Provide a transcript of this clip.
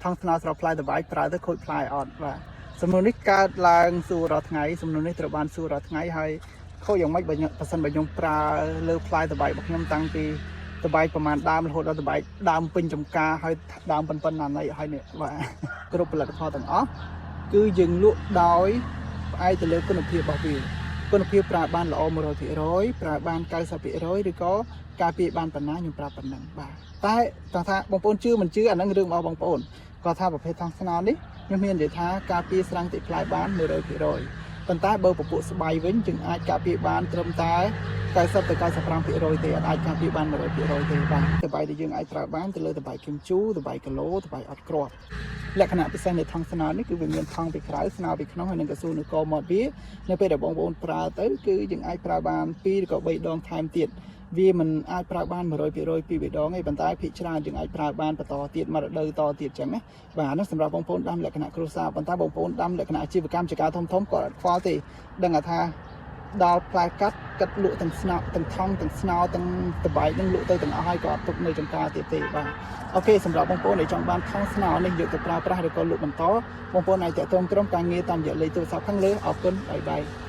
ថង់ស្នោស្របផ្លែតបែកប្រើទៅខូចផ្លែអត់បាទសំណួរនេះកើតឡើងសួររាល់ថ្ងៃសំណួរនេះត្រូវបានសួររាល់ថ្ងៃហើយខូចយ៉ាងម៉េចបើខ្ញុំបើសិនបើខ្ញុំប្រើលើផ្លែតបែករបស់ខ្ញុំតាំងពីតបែកប្រហែលដើមរហូតដល់តបែកដើមពេញចំការហើយដើមប៉ុនប៉ុណ្ណាណីហើយនេះបាទគ្រប់ផលិតផលទាំងអស់គឺយើងលក់ដោយផ្អែកទៅលើគុណភាពរបស់វាគុណភាពប្រើបានល្អ100%ប្រើបាន90%ឬក៏ការពារបានប៉ុណ្ណាខ្ញុំប្រាប់ប៉ុណ្ណឹងបាទតែតើថាបងប្អូនជឿមិនជឿអាហ្នឹងរឿងរបស់បងប្អូនគាត់ថាប្រភេទថង់ស្នោនេះខ្ញុំមាននិយាយថាការពារស្រាំងតិផ្លែបាន100%ប៉ុន្តែបើពពួកស្បៃវិញយើងអាចការពារបានត្រឹមតែ90ទៅ95%ទេអាចការពារបាន100%ទេបាទតបែដែលយើងអាចប្រើបានទៅលើតបែគឹមជូតបែគីឡូតបែអត់គ្រាប់លក្ខណៈពិសេសនៃថង់ស្នោនេះគឺវាមានថង់ពីក្រៅស្នោពីក្នុងហើយនឹងកស៊ូនៅកមាត់វានៅពេលដែលបងប្អូនប្រើទៅគឺយើងអាចប្រើបាន2ឬក៏3ដងថែមទៀតវាមិនអាចប្រើបាន100%ពីរដងទេប៉ុន្តែភាគច្រើនយើងអាចប្រើបានបន្តទៀតមួយរដូវតទៀតចឹងណាបាទនោះសម្រាប់បងប្អូនដាំលក្ខណៈគ្រួសារប៉ុន្តែបងប្អូនដាំលក្ខណៈអាជីវកម្មចការធំធំគាត់អត់ខ្វល់ទេដឹងថាដល់ផ្លែកាត់កាត់លក់ទាំងស្នោទាំងថង់ទាំងស្នោទាំងតបែកនឹងលក់ទៅទាំងអស់ហើយក៏អត់ទុកនៅចំការទៀតទេបាទ OK សម្រាប់បងប្អូនដែលចង់បានថង់ស្នោនេះយកទៅប្រើប្រាស់ឬក៏លក់បន្តបងប្អូនអាចតាក់ទងក្រុមការងារតាមរយៈលេខទូរស័ព្ទខាងលើអរគុណ bye bye.